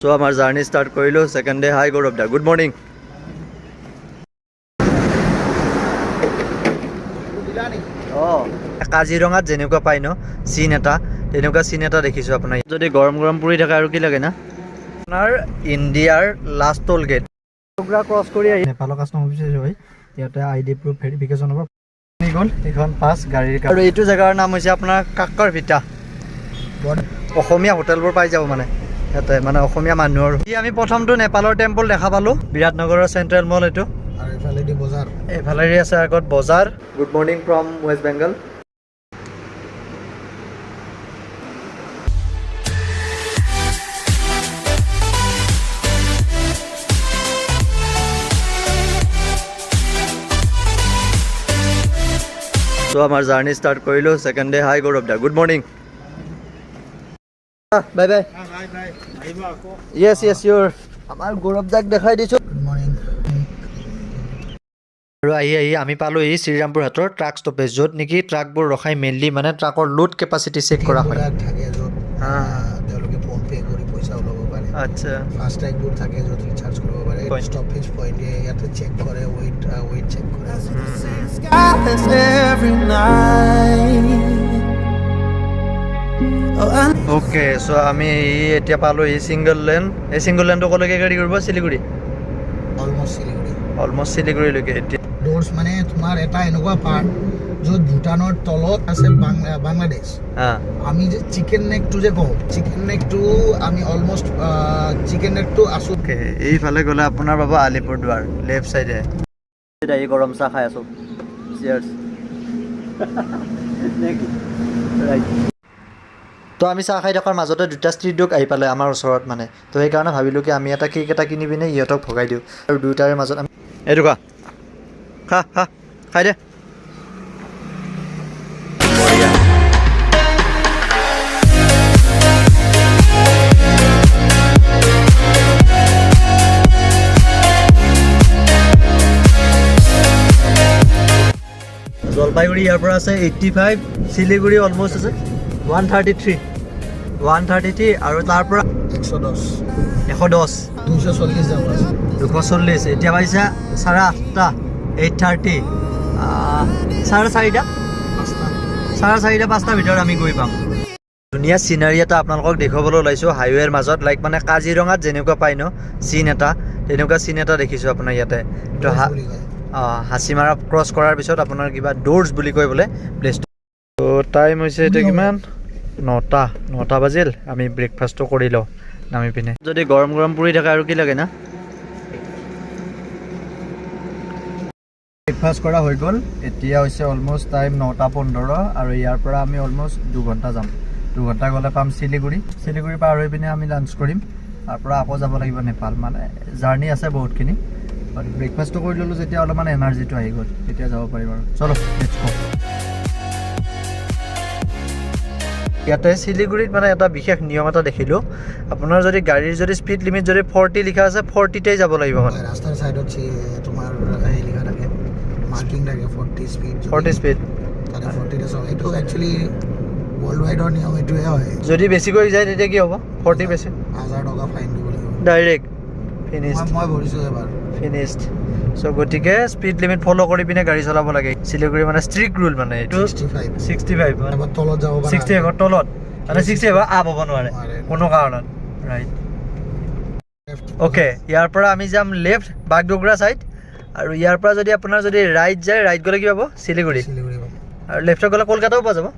চ' আমাৰ journey start কৰিলোঁ, second day. হাই গৌৰৱ দা, good morning. অঁ, কাজিৰঙাত যেনেকুৱা পায় ন চিন এটা, তেনেকুৱা চিন এটা দেখিছোঁ আপোনাৰ। যদি গৰম গৰম পুৰি থাকে আৰু কি লাগে না। আপোনাৰ ইণ্ডিয়াৰ লাষ্ট টোল গেট ক্ৰছ কৰি আহি নেপালৰ কাষ্টম অফিচ হয়। ইয়াতে আইডি প্ৰুফ ভেৰিফিকেশ্যন হ'ব। গ'ল এইখন পাছ গাড়ীৰ। আৰু এইটো জেগাৰ নাম হৈছে আপোনাৰ কাকৰ ভিটা। অসমীয়া হোটেলবোৰ পাই যাব মানে ইয়াতে, মানে অসমীয়া মানুহৰ। ই আমি প্ৰথমটো নেপালৰ টেম্পল দেখা পালোঁ। বিৰাটনগৰৰ চেণ্ট্ৰেল মল এইটো। আৰু এইফালেদি বজাৰ। এইফালেদি আছে আগত বজাৰ। Good morning from West Bengal. চ' আমাৰ জাৰ্ণি ষ্টাৰ্ট কৰিলোঁ, ছেকেণ্ড ডে। হাই গৌৰৱ দা, good morning, bye bye. Yes, sure. আমাৰ গৌৰৱ দাক দেখাই দিছোঁ। Good morning. আৰু আহি আহি আমি পালোহি শ্ৰীৰামপুৰ হাটৰ ট্ৰাক ষ্টপেজ, য'ত নেকি ট্ৰাকবোৰ ৰখাই মেইনলি মানে ট্ৰাকৰ লোড কেপাচিটি চেক কৰা হয়। বিলাক থাকে য'ত তেওঁলোকে ফোন পে' কৰি পইচা ওলাব পাৰে। ফাষ্টেগবোৰ থাকে য'ত ৰিচাৰ্জ কৰিব পাৰে। ষ্টপেজ পইণ্ট, ইয়াতে চেক কৰে, ৱেইট চেক কৰে। Skies every night. Oh, I okay, চ' আমি এতিয়া পালোহি ছিংগল লেন। এই ছিংগল লেনটো ক'লৈকে গাড়ী কৰিব? শিলিগুৰি? অলমষ্ট শিলিগুৰি। অলমষ্ট শিলিগুৰিলৈকে এতিয়া। ড'ৰ্ছ মানে তোমাৰ এটা এনেকুৱা পাৰ্ট য'ত ভূটানৰ তলত আছে বাংলাদেশ। আমি যে চিকেন নেকটো যে কওঁ, চিকেন নেকটো, আমি অলমষ্ট চিকেন নেকটো আছো। অ'কে, এইফালে গ'লে আপোনাৰ পাব আলিপুৰদুৱাৰ লেফ্ট চাইডে। এই গৰম চাহ খাই আছোঁ। চিয়াৰ্ছ। ৰাইট, তো আমি চাহ খাই থকাৰ মাজতে দুটা ষ্ট্ৰীট ডগ আহি পালে আমাৰ ওচৰত মানে। তো সেইকাৰণে ভাবিলোঁ কি আমি এটা কেক এটা কিনি পিনে ইহঁতক ভগাই দিওঁ আৰু দুয়োটাৰে মাজত আমি। এইটো খা, খা, খা, খাই দে। বঢ়িয়া। জলপাইগুৰি ইয়াৰ পৰা আছে 85, শিলিগুৰি অলমষ্ট আছে 133, 133 আৰু তাৰ পৰা 110। 110। 240 যাব আছে। 240। এতিয়া বাজিছে 8:30, 8:30, 4:30। 5টা। 4:30, 5টাৰ ভিতৰত আমি গৈ পাম। ধুনীয়া চিনাৰী এটা আপোনালোকক দেখুৱাবলৈ ওলাইছোঁ হাইৱেৰ মাজত। লাইক মানে কাজিৰঙাত যেনেকুৱা পায় ন চিন এটা, তেনেকুৱা চিন এটা দেখিছোঁ আপোনাৰ ইয়াতে। তো বুলি কয়। অঁ, হাচিমাৰা ক্ৰছ কৰাৰ পিছত আপোনাৰ কিবা ড'ৰ্ছ বুলি কয় বোলে প্লেচটো। ত' টাইম হৈছে এতিয়া কিমান? 9টা বাজিল। আমি ব্ৰেকফাষ্টটো কৰি লওঁ নামি পিনে। যদি গৰম গৰম পুৰি থাকে আৰু কি লাগে না। ব্ৰেকফাষ্ট কৰা হৈ গ'ল। এতিয়া হৈছে অলমষ্ট টাইম 9:15 আৰু ইয়াৰ পৰা আমি অলমষ্ট 2 ঘণ্টা যাম। 2 ঘণ্টা গ'লে পাম শিলিগুৰি। শিলিগুৰি পাৰ হৈ পিনে আমি লাঞ্চ কৰিম। তাৰ পৰা আকৌ যাব লাগিব নেপাল। মানে জাৰ্ণি আছে বহুতখিনি। ব্ৰেকফাষ্টটো কৰি ল'লোঁ যেতিয়া অলপমান এনাৰ্জিটো আহি গ'ল, তেতিয়া যাব পাৰিম আৰু। চলো, let's go. ইয়াতে শিলিগুৰিত মানে এটা বিশেষ নিয়ম এটা দেখিলোঁ। আপোনাৰ যদি গাড়ীৰ যদি স্পীড লিমিট যদি 40 লিখা আছে, 40তে যাব লাগিব মানে। ৰাস্তাৰ ছাইডত তোমাৰ হেৰি লিখা থাকে, মাৰ্কিং থাকে, 40 স্পীড। 40 স্পীড। তাতে 40তে চলে। এইটো একচুৱেলি ৱৰ্ল্ড ৱাইডৰ নিয়ম এইটোৱে হয়। যদি বেছিকৈ যায় তেতিয়া কি হ'ব? 40 বেছি? 1000 টকা ফাইন দিব লাগিব। Direct finished. মই ভৰিছোঁ এবাৰ। ফিনিছড। চ' গতিকে স্পীড লিমিট ফ'ল' কৰি পিনে গাড়ী চলাব লাগে। শিলিগুৰি মানে ষ্ট্ৰিক্ট ৰুল মানে এইটো। 65। 65। এবাৰ তলত যাব পাৰে। 65ৰ তলত, মানে 65ৰ আপ হ'ব নোৱাৰে। নোৱাৰে। কোনো কাৰণত, ৰাইট। অ'কে, ইয়াৰ পৰা আমি যাম লেফ্ট, বাগডোগৰা ছাইড। আৰু ইয়াৰ পৰা যদি আপোনাৰ যদি ৰাইট যায়, ৰাইট গ'লে কি পাব? শিলিগুৰি। শিলিগুৰি পাব। আৰু লেফ্টত গ'লে কলকাতাও পোৱা যাব।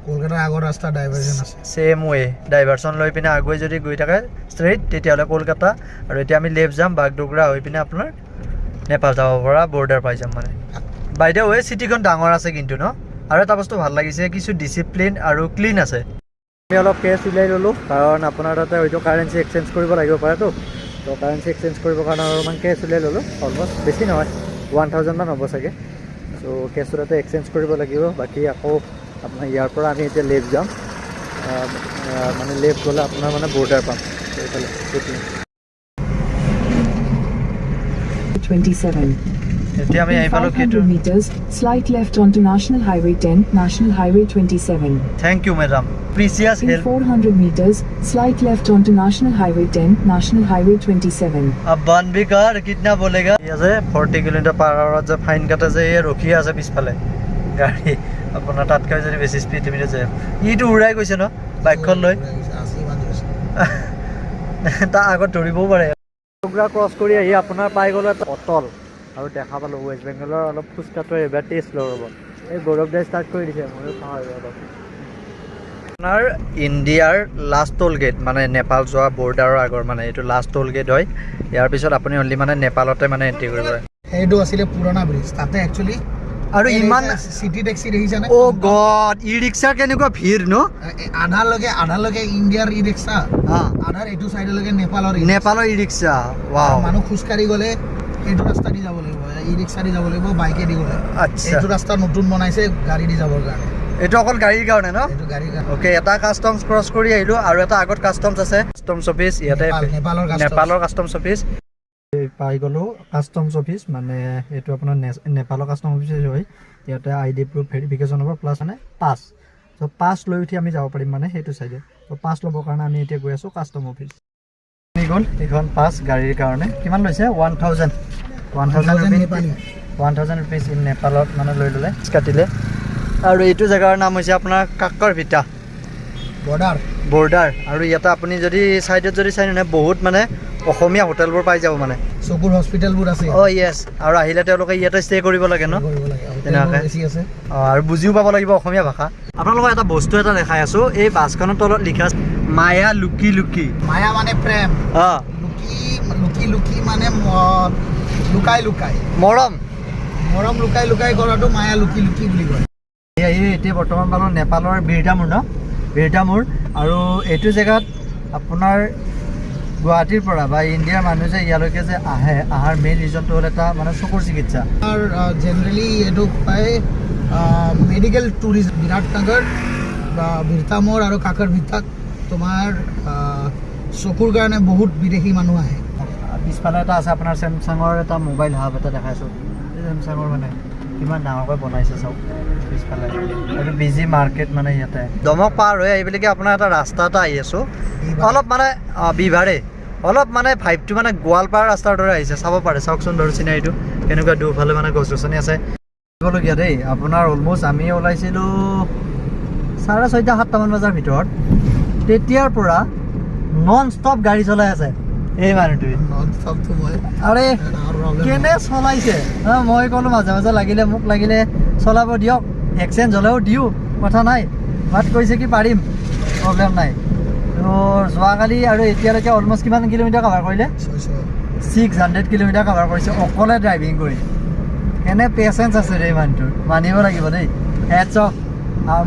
কলকাতাৰ আগৰ ৰাস্তা ডাইভাৰজন আছে। ছেম ৱে, ডাইভাৰচন লৈ পিনে আগুৱাই যদি গৈ থাকে ষ্ট্ৰেইট, তেতিয়াহ'লে কলকাতা। আৰু এতিয়া আমি লেফ্ট যাম, বাগডোগৰা হৈ পিনে আপোনাৰ নেপাল যাব পৰা বৰ্ডাৰ পাই যাম মানে। বাই the ৱে, চিটিখন ডাঙৰ আছে কিন্তু ন। আৰু এটা বস্তু ভাল লাগিছে, কিছু ডিচিপ্লিন আৰু ক্লিন আছে। আমি অলপ কেছ উলিয়াই ল'লোঁ, কাৰণ আপোনাৰ তাতে হয়তো কাৰেঞ্চি এক্সচেঞ্জ কৰিব লাগিব পাৰেতো। তো কাৰেঞ্চি এক্সচেঞ্জ কৰিবৰ কাৰণে অলপমান কেছ উলিয়াই ল'লোঁ। অলমষ্ট বেছি নহয়, 1000মান হ'ব চাগে। চ' কেছটো তাতে এক্সচেঞ্জ কৰিব লাগিব। বাকী আকৌ আপোনাৰ ইয়াৰ পৰা আমি এতিয়া লেফ্ট যাম। আহ, আহ, মানে লেফ্ট গ'লে আপোনাৰ মানে বৰ্ডাৰ পাম এইফালে। 27. এতিয়া আমি In আহি পালোঁ সেইটো। 500 meters, slight left onto National Highway 10, National Highway 27. Thank you, madam, precious In help. 400 meters, slight left onto National Highway 10, National Highway 27. अब बंद भी कर, कितना बोलेगा। আছে 40 কিলোমিটাৰ পাৰ আৱাৰত যে ফাইন কাটে যে, এই ৰখি আছে পিছফালে গাড়ী আপোনাৰ। তাতকৈ যদি বেছি স্পীড লিমিটত যায়, ইটো উৰাই গৈছে ন বাইকখন লৈ। আছে ইমান জোৰছে। তাৰ আগত ধৰিবও পাৰে। টুকৰা ক্ৰছ কৰি আহি আপোনাৰ পাই গ'লো এটা অটল আৰু দেখা পালোঁ ৱেষ্ট বেংগলৰ অলপ ফুচকাটো। এইবাৰ টেষ্ট লওঁ ৰ'ব। এই গৌৰৱ দাই ষ্টাৰ্ট কৰি দিছে, ময়ো খাওঁ আৰু অলপ। আপোনাৰ ইণ্ডিয়াৰ লাষ্ট টোল গেট, মানে নেপাল যোৱা বৰ্ডাৰৰ আগৰ মানে এইটো লাষ্ট টোল গেট হয়। ইয়াৰ পিছত আপুনি অনলি মানে নেপালতে মানে এণ্ট্ৰি কৰিব পাৰে। সেইটো আছিলে পুৰণা ব্ৰিজ। তাতে একচুৱেলি আৰু ইমান চিটি টেক্সি দেখিছানে? অ' গড, ই ৰিক্সাৰ কেনেকুৱা ভিৰ ন! আধালৈকে ইণ্ডিয়াৰ ই ৰিক্সা, আধাৰ এইটো চাইডলৈকে নেপালৰ ই ৰিক্সা। নেপালৰ ই ৰিক্সা, ৱাও। মানুহ খোজকাঢ়ি গ'লে সেইটো ৰাস্তা দি যাব লাগিব, ই ৰিক্সা দি যাব লাগিব বাইকে দি গ'লে। এইটো ৰাস্তা নতুন বনাইছে গাড়ী দি যাবৰ কাৰণে। এইটো অকল গাড়ীৰ কাৰণে ন? এইটো গাড়ীৰ কাৰণে। অ'কে, এটা কাষ্টমছ ক্ৰছ কৰি আহিলোঁ আৰু এটা আগত কাষ্টমছ আছে, কাষ্টমছ অফিচ ইয়াতে। নেপালৰ customs। নেপালৰ কাষ্টমছ অফিচ পাই গ'লোঁ। কাষ্টমছ অফিচ মানে এইটো আপোনাৰ নেপালৰ কাষ্টম অফিচ হয়। ইয়াতে আইডি প্ৰুফ ভেৰিফিকেশ্যন হ'ব, প্লাছ মানে পাছ। চ' পাছ লৈ উঠি আমি যাব পাৰিম মানে সেইটো চাইডে। ত' পাছ ল'বৰ কাৰণে আমি এতিয়া গৈ আছোঁ কাষ্টম অফিচ। গ'ল এইখন পাছ গাড়ীৰ কাৰণে। কিমান লৈছে? 1000, 1000 1000 ৰুপিজ। নেপালী। 1000 ৰুপিজ ইন নেপালত মানে লৈ ল'লে, কাটিলে। আৰু এইটো জেগাৰ নাম হৈছে আপোনাৰ কাকৰ ভিটা বৰ্ডাৰ। বৰ্ডাৰ। আৰু ইয়াতে আপুনি যদি ছাইডত যদি চাই নহয়, বহুত মানে অসমীয়া হোটেলবোৰ পাই যাব মানে। চকুৰ হস্পিটেলবোৰ আছে। অঁ য়েছ, আৰু আহিলে তেওঁলোকে ইয়াতে ষ্টে কৰিব লাগে ন? কৰিব লাগে। তেনেকুৱাকে। হোটেলবোৰ বেছি আছে। অঁ, আৰু বুজিও পাব লাগিব অসমীয়া ভাষা। আপোনালোকক এটা বস্তু এটা দেখাই আছোঁ। এই বাছখনৰ তলত লিখা আছে, মায়া লুকি লুকি। মায়া মানে প্ৰেম। লুকি লুকি, লুকি মানে লুকাই লুকাই। মৰম। মৰম লুকাই লুকাই কৰাটো মায়া লুকি লুকি বুলি কয়। এই এতিয়া বৰ্তমান পালোঁ নেপালৰ বীৰতামুৰ ন, বীৰতামুৰ। আৰু এইটো জেগাত আপোনাৰ গুৱাহাটীৰ পৰা বা ইণ্ডিয়াৰ মানুহ যে ইয়ালৈকে যে আহে, অহাৰ মেইন ৰিজনটো হ'ল এটা মানে চকুৰ চিকিৎসা। আমাৰ জেনেৰেলি এইটো প্ৰায় মেডিকেল টুৰিষ্ট। বিৰাটনগৰ বা বীৰতামোৰ আৰু কাকৰ ভিত্তাত তোমাৰ চকুৰ কাৰণে বহুত বিদেশী মানুহ আহে। পিছফালে এটা আছে আপোনাৰ চেমচাঙৰ এটা মোবাইল হাব এটা দেখাইছোঁ। এই চেমচাঙৰ মানে কিমান ডাঙৰকৈ বনাইছে চাওক পিছফালে। এইটো বিজি মাৰ্কেট মানে। ইয়াতে দমক পাৰ হৈ আহি পেলাই আপোনাৰ এটা ৰাস্তা এটা আহি আছোঁ। অলপ মানে বিভাৰে অলপ মানে ভাইবটো মানে গোৱালপাৰা ৰাস্তাৰ দৰে আহিছে, চাব পাৰে। চাওকচোন বাৰু চিনাৰীটো কেনেকুৱা, দুফালে মানে গছ গছনি আছে। কৰিবলগীয়া দেই আপোনাৰ। অলমষ্ট আমি ওলাইছিলোঁ 6:30, 7টামান বজাৰ ভিতৰত। তেতিয়াৰ পৰা নন ষ্টপ গাড়ী চলাই আছে এই মানুহটোৱে। নন ষ্টপটো মই আৰে ডাঙৰ প্ৰব্লেম। কেনে চলাইছে! মই ক'লো মাজে মাজে লাগিলে মোক লাগিলে চলাব দিয়ক, এক্সচেঞ্জ হ'লেও দিওঁ, কথা নাই। বাট কৈছে কি পাৰিম, প্ৰব্লেম নাই। ত' যোৱাকালি আৰু এতিয়ালৈকে অলমষ্ট কিমান কিলোমিটাৰ কাভাৰ কৰিলে? 600। 600 কিলোমিটাৰ কাভাৰ কৰিছে অকলে ড্ৰাইভিং কৰি। কেনে পেচেঞ্চ আছে দেই মানুহটোৰ, মানিব লাগিব দেই। হেটছ অফ,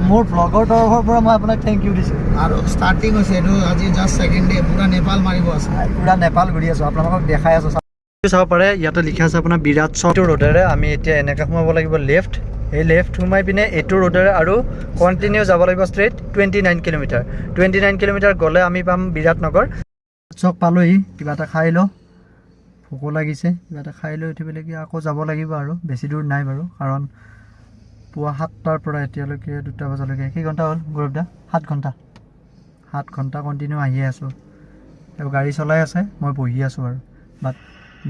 মোৰ ভ্লগৰ তৰফৰ পৰা মই আপোনাক thank U দিছোঁ। আৰু ষ্টাৰ্টিং হৈছে এইটো, আজি জাষ্ট ছেকেণ্ড ডে, পুৰা নেপাল মাৰিব আছে। পুৰা নেপাল ঘূৰি আছোঁ, আপোনালোকক দেখাই আছোঁ। চাব পাৰে, ইয়াতে লিখা আছে আপোনাৰ বিৰাট চক। এইটো ৰোডেৰে আমি এতিয়া এনেকৈ সোমাব লাগিব লেফ্ট। এই লেফ্ট সোমাই পিনে এইটো ৰোডেৰে আৰু কণ্টিনিউ যাব লাগিব ষ্ট্ৰেইট 29 কিলোমিটাৰ। 29 কিলোমিটাৰ গ'লে আমি পাম বিৰাটনগৰ। চক পালোহি, কিবা এটা খাই লওঁ, ভোকো লাগিছে। কিবা এটা খাই লৈ উঠি পেলাই কি আকৌ যাব লাগিব আৰু বেছি দূৰ নাই বাৰু, কাৰণ পুৱা 7টাৰ পৰা এতিয়ালৈকে 2টা বজালৈকে কেই ঘণ্টা হ'ল গৌৰৱ দা? 7 ঘণ্টা। 7 ঘণ্টা কণ্টিনিউ আহিয়ে আছোঁ। তেওঁ গাড়ী চলাই আছে, মই বহি আছোঁ আৰু। বাট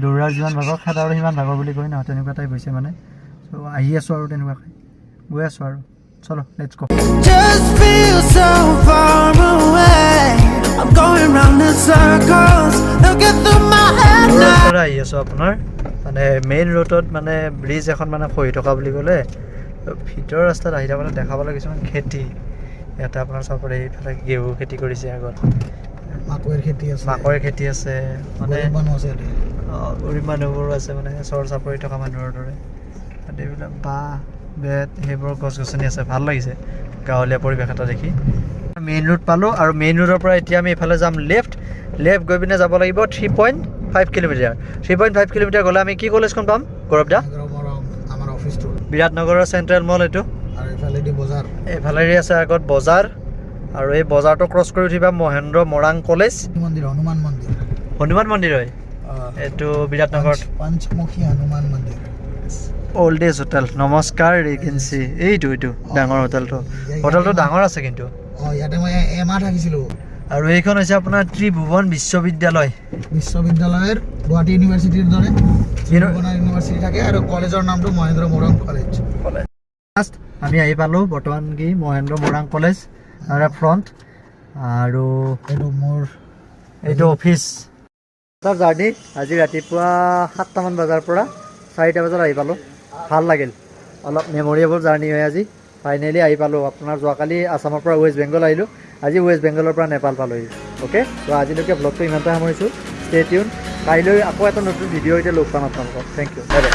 দৌৰাৰ যিমান ভাগৰ, খেদাৰো সিমান ভাগৰ বুলি কয় ন, তেনেকুৱা টাইপ হৈছে মানে। চ' আহি আছোঁ আৰু তেনেকুৱাকৈ গৈ আছোঁ আৰু। চলো, let's গ'। Just feel so far away. I'm going round in circles. Look at through my head now. ৰাস্তাৰে আহি আছোঁ আপোনাৰ মানে মেইন ৰোডত মানে ব্ৰিজ এখন মানে খহি থকা বুলি ক'লে, ভিতৰৰ ৰাস্তাত আহি থাকোঁতে দেখা পালোঁ কিছুমান খেতি। ইয়াতে আপোনাৰ চাব পাৰে, এইফালে গেহু খেতি কৰিছে আগত। মাকৈৰ খেতি আছে। মাকৈৰ খেতি আছে মানে। গৰীব মানুহ আছে ইয়াতে। গৰীব মানুহবোৰো আছে মানে চৰ চাপৰি থকা মানুহৰ দৰে। তাত এইবিলাক বাঁহ বেত সেইবোৰ গছ গছনি আছে। ভাল লাগিছে গাঁৱলীয়া পৰিৱেশ এটা দেখি। মেইন ৰোড পালোঁ আৰু মেইন ৰোডৰ পৰা এতিয়া আমি এইফালে যাম লেফ্ট। লেফ্ট গৈ পিনে যাব লাগিব 3.5 কিলোমিটাৰ। 3.5 কিলোমিটাৰ গ'লে আমি কি কলেজখন পাম গৌৰৱ দা? আমাৰ অফিচটো। বিৰাটনগৰৰ চেণ্ট্ৰেল মল এইটো। আৰু এইফালেদি বজাৰ। এইফালেদি আছে আগত বজাৰ আৰু এই বজাৰটো ক্ৰছ কৰি উঠিবা মহেন্দ্ৰ মৰাং কলেজ। মন্দিৰ, হনুমান মন্দিৰ। হনুমান মন্দিৰ হয় এইটো বিৰাটনগৰত। পঞ্চমুখী হনুমান মন্দিৰ। অল্ড এজ হোটেল, নমস্কাৰ ৰিগেঞ্চি। এইটো ডাঙৰ হোটেলটো। হোটেলটো ডাঙৰ আছে কিন্তু। অঁ, ইয়াতে মই এমাহ থাকিছিলোঁ। আৰু এইখন হৈছে আপোনাৰ ত্ৰিভুৱন বিশ্ববিদ্যালয়। বিশ্ববিদ্যালয়ৰ, গুৱাহাটী ইউনিভাৰ্চিটিৰ দৰে ত্ৰিভুৱন ইউনিভাৰ্চিটি থাকে আৰু কলেজৰ নামটো মহেন্দ্ৰ মৰং কলেজ। লাষ্ট আমি আহি পালোঁ বৰ্তমান কি মহেন্দ্ৰ মৰাং কলেজ আৰু ফ্ৰণ্ট আৰু এইটো মোৰ এইটো অফিচ। তাৰ জাৰ্ণি আজি ৰাতিপুৱা 7টামান বজাৰ পৰা 4টা বজাত আহি পালোঁ। ভাল লাগিল, অলপ মেম'ৰেবল জাৰ্ণি হয়। আজি ফাইনেলি আহি পালোঁ। আপোনাৰ যোৱাকালি আছামৰ পৰা ৱেষ্ট বেংগল আহিলোঁ, আজি ৱেষ্ট বেংগলৰ পৰা নেপাল পালোহি। অ'কে, ত' আজিলৈকে ব্লগটো ইমানতে সামৰিছোঁ। ষ্টে টিউন, কাইলৈ আকৌ এটা নতুন ভিডিঅ' এতিয়া লগ পাম আপোনালোকক। Thank you, bye bye.